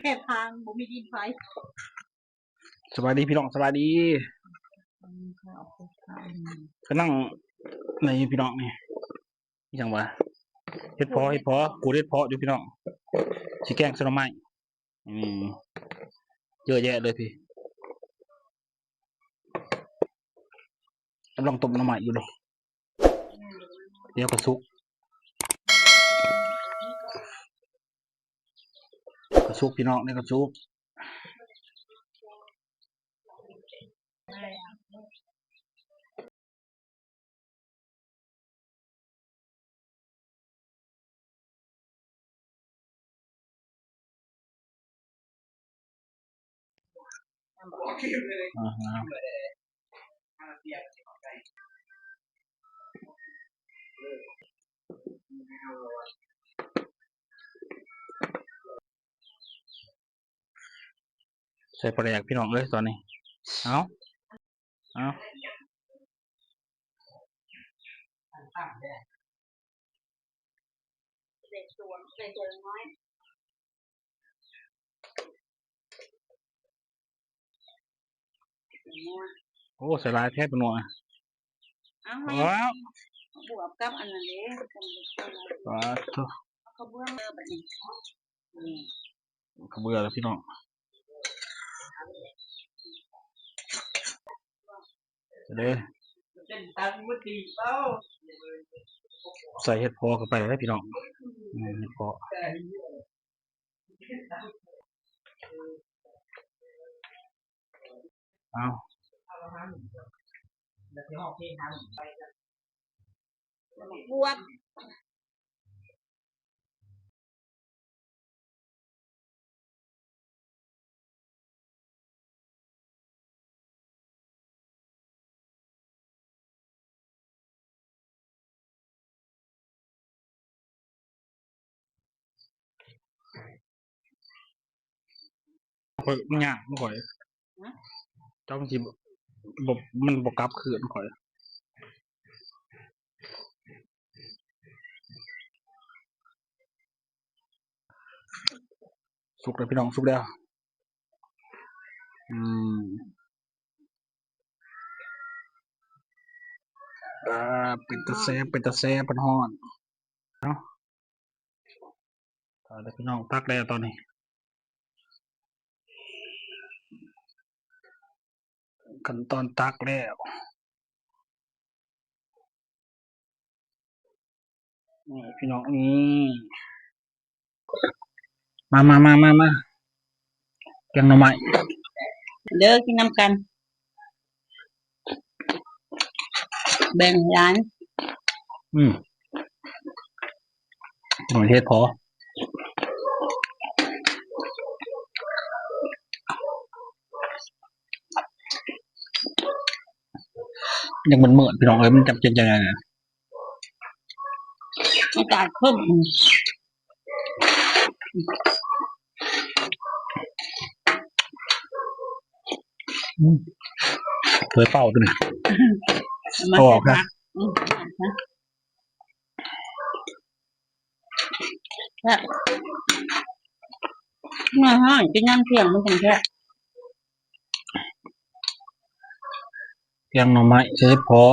ແຄ່ທາງ ບໍ່ມີດິນໄຟ. ສະບາຍດີພີ່ນ້ອງ ສະບາຍດີ. ອືມ ກຳລັງ ນີ້ພີ່ນ້ອງ ນີ້ ອີ່ຫຍັງວະ ເຫັດເຜາະ ເຫັດເຜາະ ຂູດເຫັດເຜາະຢູ່ພີ່ນ້ອງ ຊິແກງໃສ່ໜໍ່ໄມ້. ອືມ ເຍອະແຍະເລີຍພີ່ ກຳລັງຕົ້ມໜໍ່ໄມ້ຢູ່ເລີຍ ດຽວກໍສຸກ ກໍສຸກພີ່ນ້ອງ ດຽວກໍສຸກ. ໃສ່ປາແດກພີ່ນ້ອງເອີຍຕອນນີ້ ເອົາ ເອົາ ໂອ້ ໃສ່ຫຼາຍແທ້ປານົວ ເອົາ ບວກກັບອັນນັ້ນເດ້ ປາໂທ້ ເອົາເຂົ້າເບືອ ເອີ ບັດນີ້ ນີ້ ເຂົ້າເບືອແລ້ວພີ່ນ້ອງ ເດີ ໃສ່ເຫັດເຜາະເຂົ້າໄປແລ້ວພີ່ນ້ອງ ອືມ ເຫັດເຜາະ ເອົາ ບວກ ຂ້ອຍມັນຍາກຂອງຂ້ອຍ ຮະ ເຈົ້າມັນຊິບໍ່ ມັນບໍ່ກັບຄືນຂ້ອຍ. ສຸກແລ້ວພີ່ນ້ອງ ສຸກແລ້ວ ອືມ ອ່າ ເປັນຕາແຊບ ເປັນຕາແຊບ ເປັນຮ້ອນເນາະ ຕາຍແລ້ວພີ່ນ້ອງ ຕັກແລ້ວຕອນນີ້ ຂັ້ນຕອນຕັກແລ້ວ ນີ້ພີ່ນ້ອງ ນີ້ ມາ ມາ ມາ ມາ ມາ ແກງໜໍ່ໄມ້ ເດີ ກິນນຳກັນ ແບ່ງໃຫ້ຫຼານ ອືມ ໜໍ່ໄມ້ເຫັດເຜາະ ຍັງເໝືອນໆ ພີ່ນ້ອງເອີຍ ມັນຈຳເປັນຈັ່ງໃດນະ ອາກາດເພີ່ມ ອືມ ເຜີຍເປົ່າຕົວນີ້ ເອົາອອກ ອືມ ແຊບ ເມື່ອຮ້ອນກິນຍາມທ່ຽງມັນຈັ່ງແຊບ ແກງໜໍ່ໄມ້ໃສ່ເຫັດເຜາະ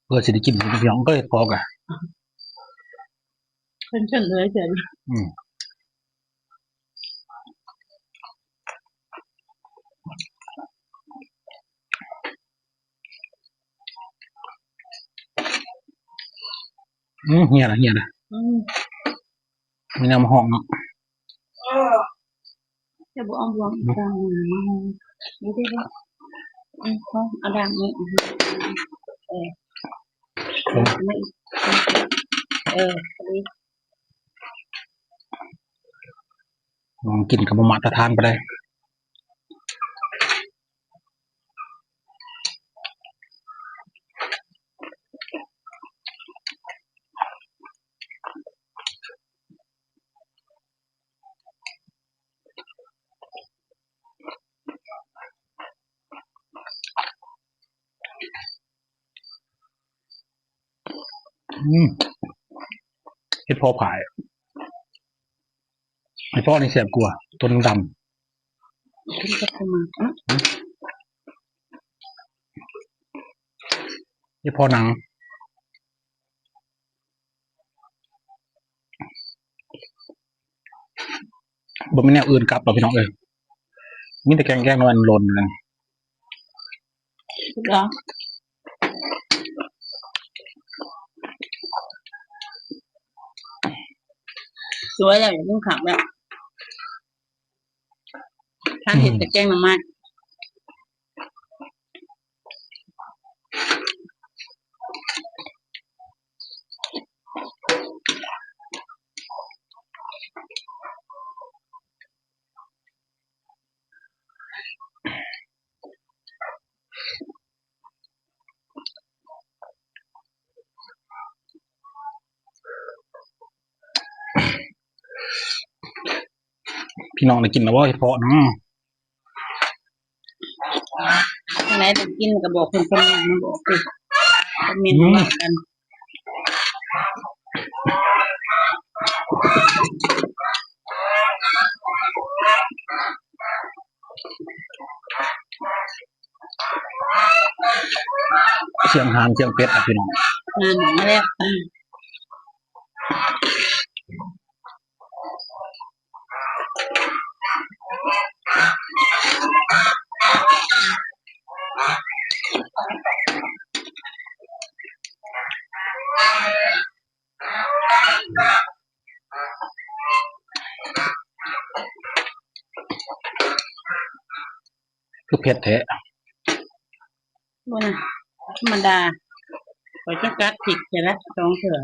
ເພື່ອຊິໄດ້ກິນ ພີ່ນ້ອງເອີຍ ເຫັດເຜາະກະ ເພິ່ນເຊີນເລີຍເທື່ອ ອືມ ອືມ ເຫຍລະ ເຫຍລະ ອືມ ມີແນວມາຫ້ອງເນາະ ຈະບໍ່ເອົາບ່ວງອີກ ອືມ ມາຫ້ອງ ນີ້ເດ້ ອືມ ເອົາດ່າງນີ້ ເອີ ເອີ ມາອີກ ເອີ ພໍດີ ມອງກິນກໍບໍ່ມາດຕະຖານປານໃດ. ອືມ ອືມ ເຫັດເຜາະພາຍ ເຫັດເຜາະນີ້ແຊບກວ່າ ໂຕດຳໆ ກິນກັບເຂົ້າໝາກເນາະ ເຫັດເຜາະໜັງ. ບໍ່ມີແນວອື່ນກັບດອກພີ່ນ້ອງເອີຍ ມີແຕ່ແກງ ແກງໜໍ່ໄມ້ໂລນນີ້ ສຸດຍອດ ສວຍແລ້ວ ຢາກກິນຄັກແລ້ວ ຖ້າເຮັດແຕ່ແກງໜໍ່ໄມ້. ພີ່ນ້ອງໄດ້ກິນແລ້ວບໍ່ ເຫັດເຜາະເນາະ? ຈັ່ງໃດໄດ້ກິນກໍບອກເພິ່ນ ຄອມເມັນມາບອກຕິ ຄອມເມັນ ອືມ ວ່າກັນ. ສຽງຫ່ານສຽງເປັດອະພີ່ນ້ອງ ງານມາແລ້ວ. ຄືເຜັດແທ້? ບໍ່ນະ ທຳມະດາ ຂ້ອຍຈະກັດພິກເທື່ອລະສອງເທື່ອ.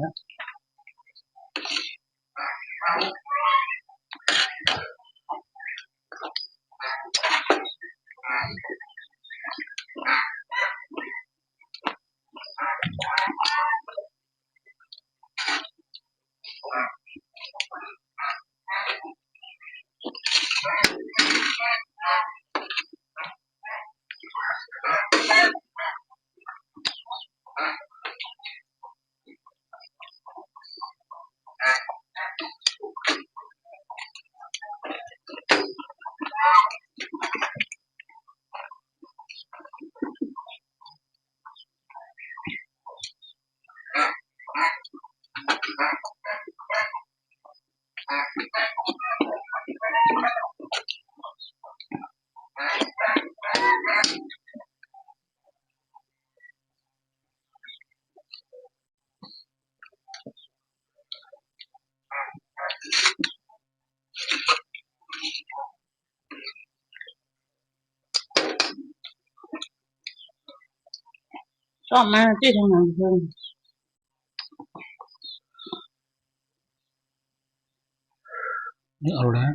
ຊອບມາຕິທາງຫຼັງເພິ່ນ ນີ້ເອົາແລ້ວ.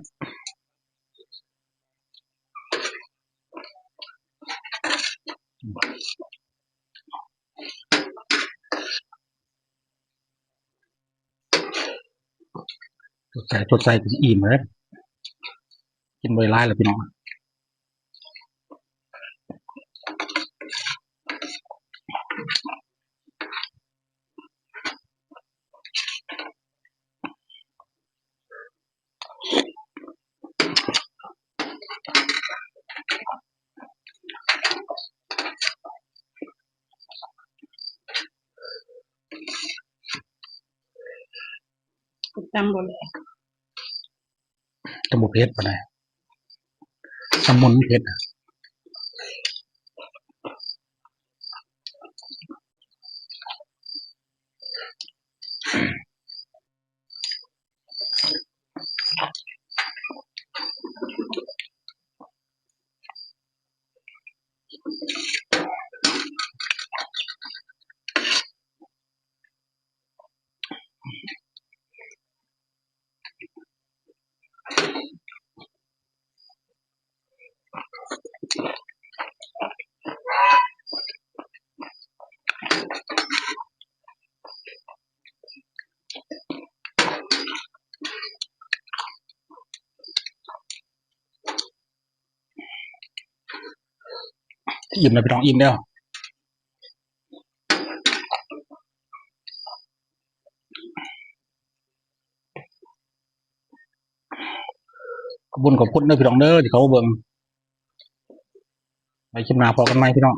ສົດໃຈ ສົດໃຈ ກິນອີ່ມເລີຍ ກິນບໍ່ໄດ້ຫຼາຍແລ້ວພີ່ນ້ອງ. ຕຳບໍ່ແຫຼະ ຕຳບໍ່ເຜັດປານໃດ ຕຳໝຸ່ນເຜັດ. ອີ່ມແລ້ວພີ່ນ້ອງ ອີ່ມແລ້ວ. ບຸນຂອບຄຸນເດີພີ່ນ້ອງເດີ ທີ່ເຂົ້າມາເບິ່ງ. ໄວ້ຄລິບໜ້າພໍ້ກັນໃໝ່ພີ່ນ້ອງ.